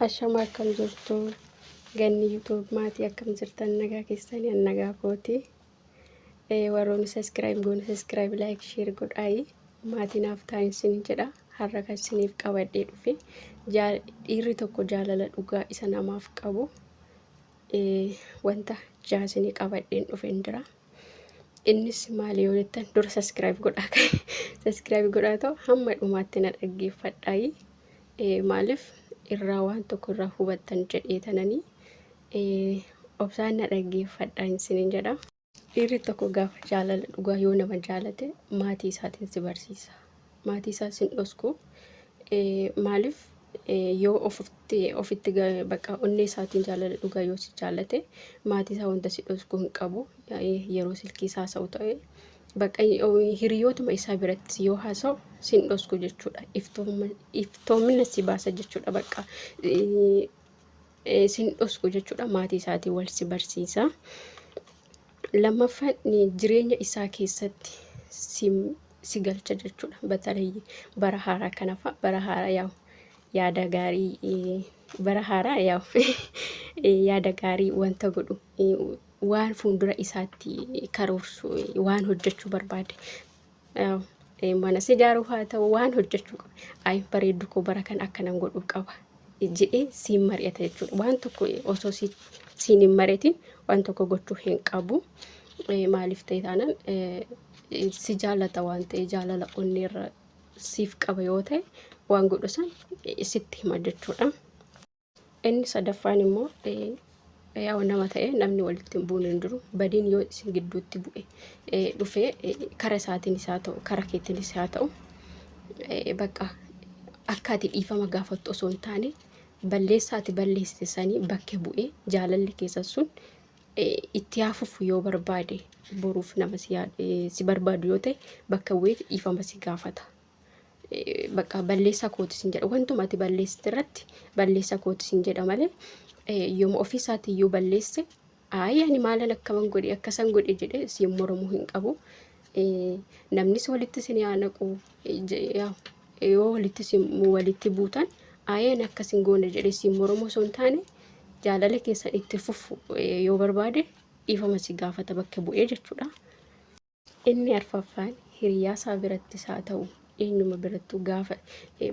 Ashama, akkam jirtu? Ganni YouTube maatii, akkam jirtan? Nagaa keessanii? An nagaa kooti. Warroonni subscribe goone, subscribe, like, share godhaayi maatii naaf ta'an isin jedha. Har'a kan isiniif qabadhee dhufe, dhiirri tokko jaalala dhugaa isa namaaf qabu wanta jaha isinii qabadheen dhufeen jira. Innis maali yoo jettan, dura subscribe godhaa, subscribe godhaa ta'u hamma dhumaatti na dhaggeeffadhaayi. Maaliif irraa waan tokko irraa hubattan jedhee tananii obsaan na dhaggeeffadhaa isiniin jedha. Dhiirri tokko gaafa jaalala dhugaa yoo nama jaalate, maatii isaatiin si barsiisa. Maatii isaa sin dhosku. Maaliif yoo ofitti ofitti bakka onnee isaatiin jaalala dhugaa yoo si jaalate, maatii isaa wanta si dhosku hin qabu. Yeroo silkii isaa haasa'u ta'e, bakka hiriyootuma isaa biratti yoo haasa'u sin dhosku jechuudha. Iftoomina si baasa jechuudha. Bakka sin dhosku jechuudha. Maatii isaatiin wal si barsiisa. Lammaffaan, jireenya isaa keessatti si galcha jechuudha. Batalee bara haaraa kana fa'a, bara haaraa yaa'u yaada gaarii, bara haaraa yaa'u yaada gaarii wanta godhu, waan fuuldura isaatti karoorsu, waan hojjechuu barbaade, mana si ijaaruu haa ta'u, waan hojjechuu qaba. Ay, bareeddu koo, bara kan akkanan godhuu qaba jedhee siin mari'ata jechuudha. Waan tokko osoo siin hin mari'atin waan tokko gochuu hin qabu. Maaliif ta'e taanaan, si jaalata waan ta'e, jaalala onneerra siif qaba yoo ta'e, waan godhu san sitti hima jechuudha. Inni sadaffaan immoo, yaa'u nama ta'e namni walitti hin buune hin jiru. Badiin yoo isin gidduutti bu'e dhufee, kara isaatiinis haa ta'u, kara keetiinis haa ta'u, bakka akka ati dhiifama gaafattu osoo hin taane, balleessaa ati balleessite sanii bakke bu'ee jaalalli keessan sun itti hafuuf yoo barbaade, boruuf nama si barbaadu yoo ta'e, bakka bu'ee dhiifama si gaafata. Bakka balleessaa kooti sin jedha. Wantuma ati balleessite irratti balleessaa kooti sin jedha malee, yooma ofii isaatii iyyuu balleesse, ayi ani maalan akkaman godhe, akkasan godhe jedhe siin mormuu hin qabu. Namnis walitti sin yaa naqu, yoo walitti sin walitti buutan, ayi ani akkas hin goone jedhe siin mormuu osoo hin taane, jaalala keessan itti fufu yoo barbaade, dhiifama si gaafata bakka bu'ee jechuudha. Inni arfaffaan, hiriyaa isaa birattis haa ta'u, eenyuma birattuu gaafa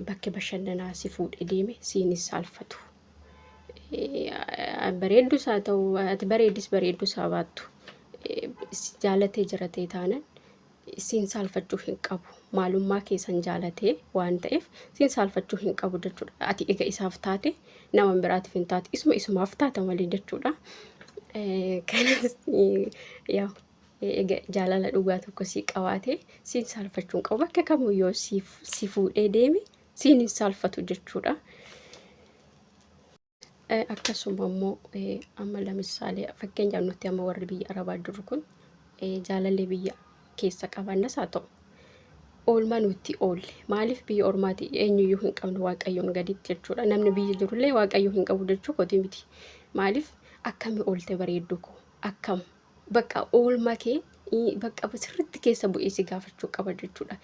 bakka bashannanaa si fuudhe deeme siin hin saalfatu. Bareeddus haa ta'u, ati bareeddis bareeddus haa baattu, si jaalatee jira ta'e taanan siin saalfachuu hin qabu. Maalummaa keessan jaalatee waan ta'eef siin saalfachuu hin qabu jechuudha. Ati ega isaaf taate, nama biraatiif hin taate, isuma isumaaf taata malee jechuudha. Kanas yaa ega jaalala dhugaa tokko sii qabaate, siin saalfachuu hin qabu. Bakka kamuu yoo si fuudhee deeme, siin hin saalfatu jechuudha. Akkasuma immoo amma lamisaalee, fakkeenyaaf nuti amma warri biyya Arabaa jirru kun, jaalallee biyya keessa qabaannas haa ta'u, oolmaa nuti oolle, maaliif biyya ormaati eenyuyyuu hin qabnu Waaqayyoon gaditti jechuudha. Namni biyya jirullee Waaqayyo hin qabu jechuu kooti miti. Maaliif akkami oolte bareeddu koo, akkam bakka oolmaa kee, bakka sirriitti keessa bu'ee si gaafachuu qaba jechuudha.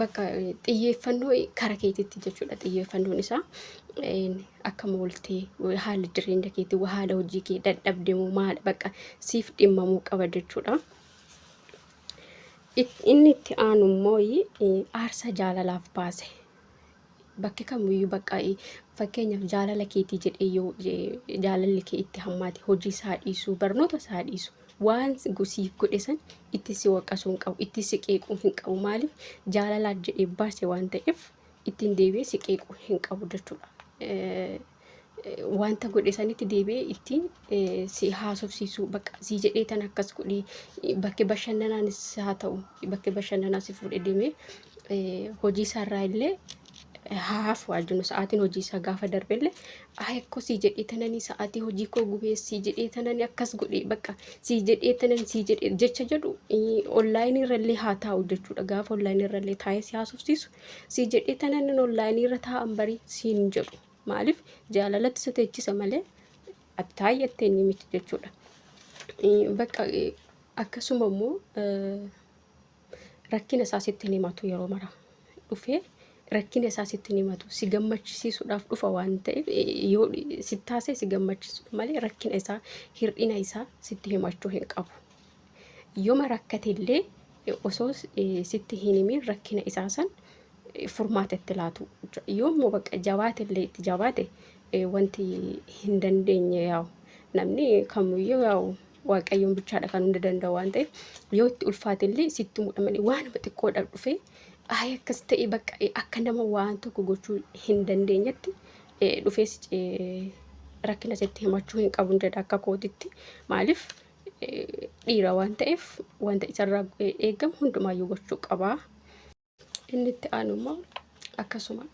Bakka xiyyeeffannoo kara keetitti jechuudha. Xiyyeeffannoon isaa akkam ooltee, haala jireenya keetii, haala hojii kee, dadhabde moo maal, bakka siif dhimmamuu qaba jechuudha. Inni itti aanu immoo, aarsaa jaalalaaf baase. Bakki kamiyyuu bakka fakkeenyaaf jaalala keetii jedhee yoo jaalalli kee itti hammaate, hojii isaa dhiisuu, barnoota isaa dhiisu, waan siif godhe san itti si waqasuu hin qabu, itti si qeequu hin qabu. Maaliif jaalalaaf jedhee baase waan ta'eef, ittiin deebi'ee si qeequu hin qabu jechuudha. Wanta godhe sanitti deebi'ee ittiin si haasofsiisuu, bakka si jedhee tan akkas godhee, bakki bashannanaanis haa ta'u, bakki bashannanaa si fuudhee deemee, hojii isaarraa illee haa hafu haa jennu, sa'aatiin hojii isaa gaafa darbe illee, ay akkoo sii jedhee tananii sa'aatii hojii koo gubee, sii jedhee tananii akkas godhee, bakka sii jedhee tanan sii jedhee jecha jedhu, onlaayinii irra illee haa taa'u jechuudha. Gaafa onlaayinii irra illee taa'ee si haasofsiisu, sii jedhee tanan onlaayinii irra taa'an barii siin jedhu. Maaliif jaalalatti si teechisa malee ati taayyattee ni miti jechuudha. Bakka akkasuma immoo rakkina isaa sitti hin himatu. Yeroo mara dhufee Rakkina isaa sitti hin himatu. Si gammachisiisuudhaaf dhufa waan ta'eef yoo sitti haasa'e si gammachiisuudha malee rakkina isaa hir'ina isaa sitti himachuu hin qabu. Yooma rakkate illee osoo sitti hin himin rakkina isaa san furmaata itti laatu. Yoo immoo bakka jabaate illee itti jabaate wanti hin dandeenye yaa'u namni kamiyyuu yaa'u Waaqayyoon bichaadha kan hunda danda'u waan ta'eef yoo itti ulfaate illee sitti mudha malee waanuma xiqqoodhaaf dhufee ayi akkas ta'e bakka akka nama waan tokko gochuu hin dandeenyetti dhufee rakkina sitti himachuu hin qabu jedha akka kootitti. Maaliif dhiira waan ta'eef wanta isarraa eegamu hundumaayyuu gochuu qaba. Inni itti aanu immoo akkasuma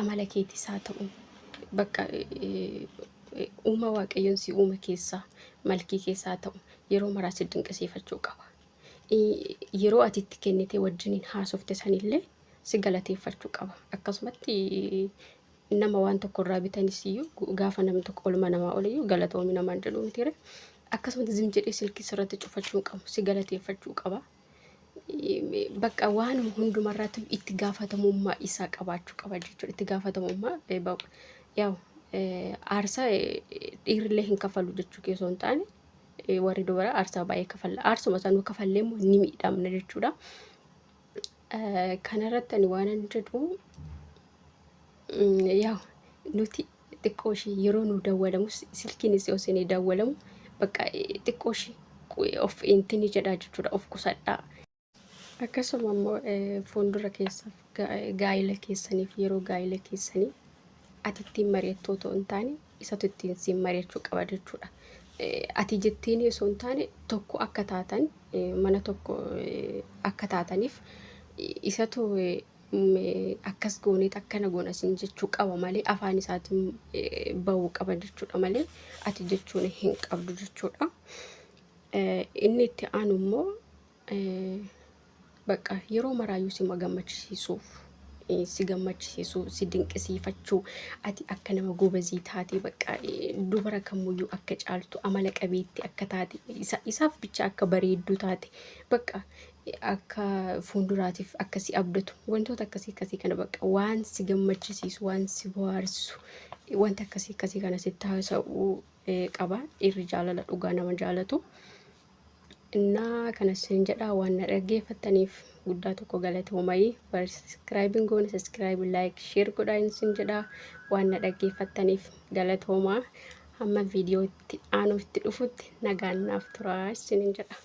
amala keetis haa ta'u bakka uuma waaqayyoon si uume keessaa malkii keessaa haa ta'u yeroo maraa si dinqisiifachuu qaba. Yeroo ati itti kennitee wajjiniin haasofte sanillee si galateeffachuu qaba. Akkasumatti nama waan tokko irraa bitanis iyyuu gaafa namni tokko olma namaa oliyyuu galatoomi namaan jedhu mitiire. Akkasumatti zim jedhee silkii sirratti cufachuu hin qabu si galateeffachuu qaba. Bakka waanuma hundumarraatti itti gaafatamummaa isaa qabaachuu qaba jechuudha. Itti gaafatamummaa yaa'u aarsaa dhiirrillee hin kafalu jechuu keessoo hin taane warri dubaraa aarsaa baay'ee kafalla. Aarsuma sanuu kafallee immoo ni miidhamna jechuudha. Kanarratti ani waanan jedhu yaa'u nuti xiqqoo ishii yeroo nu dawwalamus silkiinis yoo isinii dawwalamu bakka xiqqoo ishii of intini jedhaa jechuudha of qusadhaa. Akkasuma immoo fuuldura keessaaf gaa'ila keessaniif yeroo gaa'ila keessanii ati ittiin mari'attu otoo hin taane isatu ittiin siin mari'achuu qaba jechuudha. Ati jetteen osoo hin taane tokko akka taatan mana tokko akka taataniif isatu akkas gooneet akkana goona siin jechuu qaba malee afaan isaatiin bahuu qaba jechuudha malee ati jechuun hin qabdu jechuudha. Inni itti aanu immoo bakka yeroo maraayyuu si gammachisiisuuf si gammachisiisuu si dinqisiifachuu ati akka nama gobazii taate bakka dubara kamuyyuu akka caaltu amala qabeetti akka taate isaaf bicha akka bareedduu taate bakka akka fuulduraatiif akka si abdatu wantoota akkasii akkasii kana bakka waan si gammachisiisu waan si bohaarsu wanta akkasii akkasii kana sitti haasa'uu qaba dhiirri jaalala dhugaa nama jaalatu. Innaa kana isin jedha waan na dhaggeeffattaniif guddaa tokko galatoomayii warri sabiskiraayibiin goone sabiskiraayibii like share godhaa isin jedha waan na dhaggeeffattaniif galatoomaa hamma viidiyoo itti aanuuf itti dhufutti nagaan naaf turaa isinin jedha.